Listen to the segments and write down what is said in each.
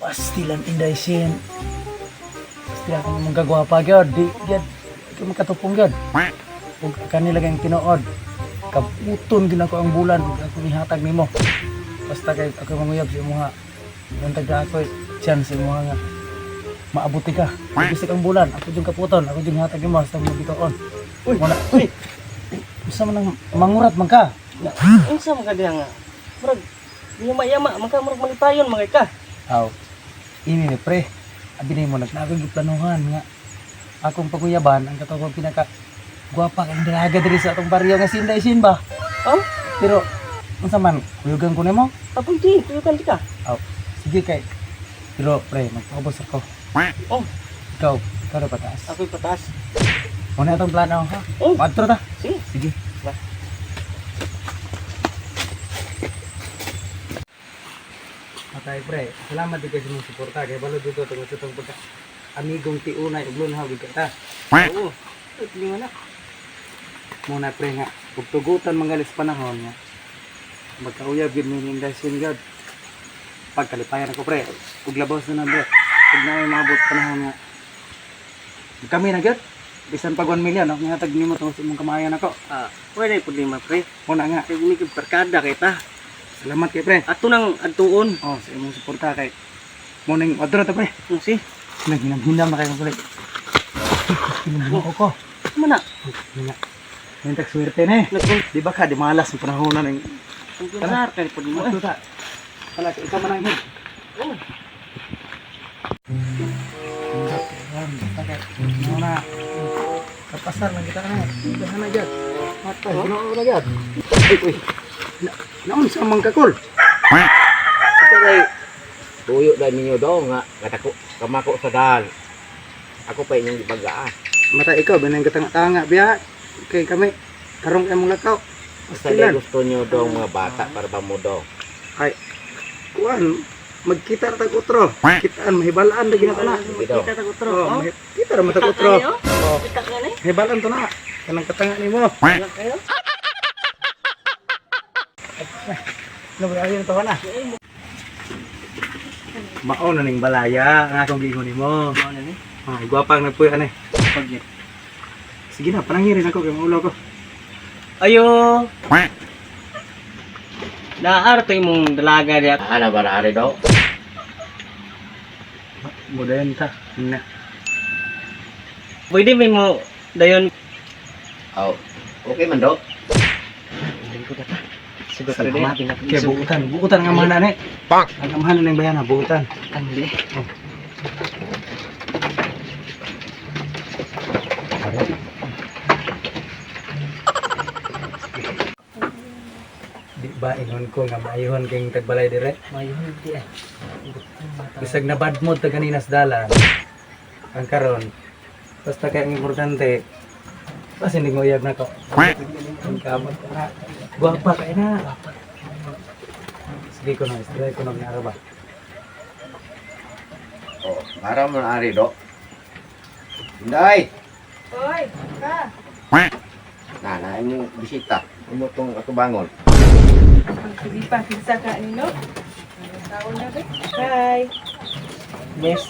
Pastilan, Inday Sin. Pastilan kang imong kagwapa gyud, di gyud di makatupong gyud. Ug kanila kang tinuod. Kabuton gyud ako ang bulan ug ako ihatag nimo. Basta kay ako manguyab sa imuha. Buntag na ako chance sa imuha nga maabuti ka. Bisag ang bulan, ako jud kaputon, ako jud hatag nimo basta mo bituon. Uy, Wala. Uy. Usa man ang mangurat man ka. Unsa man ka diha nga? Murag yama-yama man ka, murag malipayon man kay ka. Aw. Ini ni pre. Abi nimo nagnagoy giplanuhan nga akong paguyaban ang katong pinaka gwapa kang dalaga diri sa atong baryo nga Sinday Sin ba. Oh, Pero unsa man kuyugan ko nimo? apoy di, kuyugan di ka. Aw. Sige kay. Pero pre, magpaubos ako. Oh, Ikaw, ikaw na pataas. ako'y pataas. Muna itong plano ha. Oh. Madto ta. Sige. Sige. Ba. Matay pre, salamat di kayo sa mong suporta kay balo dito tungod sa itong pagka amigong tiunay ug lunhaw gid ta. Oo. Ay, tingnan na. Muna pre nga, ug tugutan mangalis panahon nga. Magkauyab gid ni Inday Sin gud. Pagkalipayan ako pre, ug labos na nandot. Ug naay maabot panahon nga. Kami na gyud. Bisan pag 1 million, ako hatag nimo tungod sa imong kamayan ako. Ah, wala problema pre. Muna nga, Kay gumikib barkada kay ta. salamat kay pre. Ato nang adtuon. Oh, sa imong suporta kay morning adto na ta pre. Kung si, Naghinam-hinam na kayo kulit. Hinam ko. mana? Nga. Nintag swerte na eh. Nagkon Di ba ka, di malas ang panahon na ng kumpinsar kay pud mo. Ito ta. Wala, ikaw man ang head. Oh, Muna. Kapasar lang kita na. Dahan na dyan. Matay, ginoo na dyan. Uy, uy. Naon sa mang kakol? Ito kay tuyo dahil ninyo daw nga katako kamako sa dal. Ako pa inyong gibagaan. Mata ikaw, binang katanga-tanga biya. Kay kami, karong kay mong lakaw. Basta dahil gusto nyo daw mga bata para ba mo daw. Ay, kuan, magkita ra tag utro. Kitaan, mahibalaan ra ginata na. Sige daw. kita ta utro. Oh, Oh, kita ra matag utro. Kayo? Oh, Kita ka ni. mahibalaan to na. Kanang katanga nimo. Wala kayo. No, ayun to na. Mao na ning balaya ang akong giingon nimo. Mao na ni. Ah, gwapang nagpuyo ani. Pag Sige na, panangirin ako kay maulo ko. Ayo. Naar to imong dalaga diha. Ana ba na ari daw? Mudayon ta. Na. Pwede may mo dayon. Aw. Okay man daw. Hindi ko ta. Sigot Salamat. Kay buutan, buutan ang amahan ani. Ang amahan na ning bayana, buutan. Tangli. Di ba ingon ko nga maayuhon kayong tagbalay dire? Mayon di eh. Bisag na bad mood ta ganinas dalan. Ang karon basta kay ang importante basta hindi mo uyab na ko. Ang kamot ko na. Gwapa kay na. Sige ko na, istorya ko na nga ba. Oh, para mo na ari daw. Inday. Hoy, ka. Na na imong bisita. Imo tong atubangon. Sige pa, kinsa ka nino? Anong taon na ba? Bye. Miss.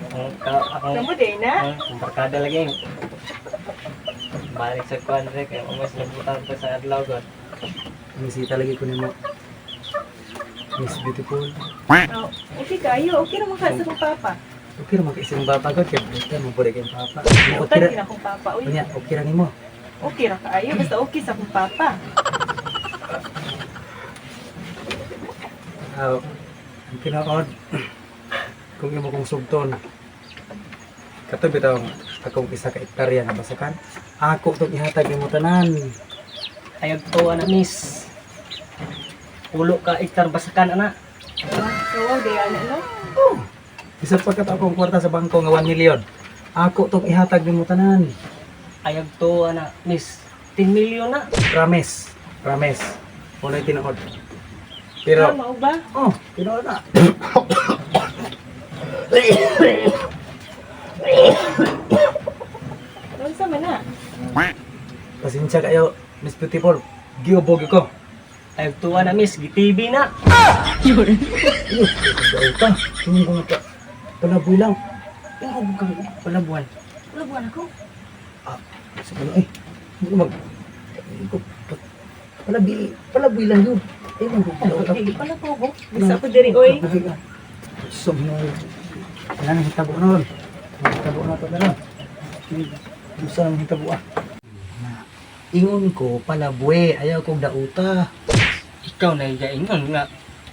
Ang ka akong Kamu day na? ang barkada lagi. Balik sa kuan re kay umas nabutan ko sa adlaw god. Misita lagi ko nimo. Miss Beautiful. Oh, okay kayo. Okay naman ka sa kong papa. Okay ra man kay isang baba ko kay buta mo pud kay papa. Okay Utan ra. din akong papa. Uy, Unya, okay ra nimo. okay ra kaayo. Basta okay sa akong papa. Aw, ang tinuod kung imo kong sugton. Kato bitaw akong isa ka hektarya nga basakan. Ako tong ihatag nimo tanan. Ayag to ana miss. Ulo ka hektar basakan ana. Ah, so, wow, day ana no? Bisan pa kato akong kwarta sa bangko nga 1 million. Ako tong ihatag nimo tanan. Ayag to ana miss. 10 million na. Promise. Promise. Unay tinuod. Ah, Pero mao ba? oh, tinuod na. Unsa man na? Pasensya kayo, Miss Beautiful. Giubog ko. Ay tuwa na miss, gi-TV na. Iyo, dauta. Tingin ko nga pa. Palaboy lang. Tingin ko ka palabuan. Palabuan ako. Ah, sa ano eh. Hindi ko mag... Hindi ko... Palabi, palaboy lang yun. Eh, man ko dauta. Di pala ko ko. Bisa ko diri oy. So, no. Wala nang hitabo nun. Hitabo na to na lang. Gusto nang hitabo ah. Na, ingon ko, palabwe, ayaw kong dauta. Ikaw na gaingon nga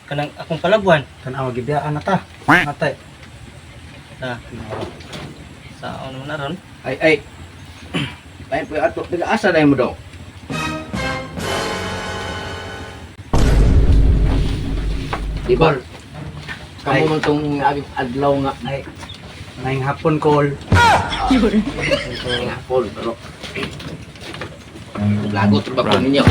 kanang akong palabuan. Tanawa, gibiyaan na ta. Natay. Ah. Sa ano na ron? Ay ay. Ay po ato taga asa na mo daw. Di ba? Kamo man tong aging adlaw nga Ay, naing hapon call. ay hapon pero lagot ra ba ko ninyo?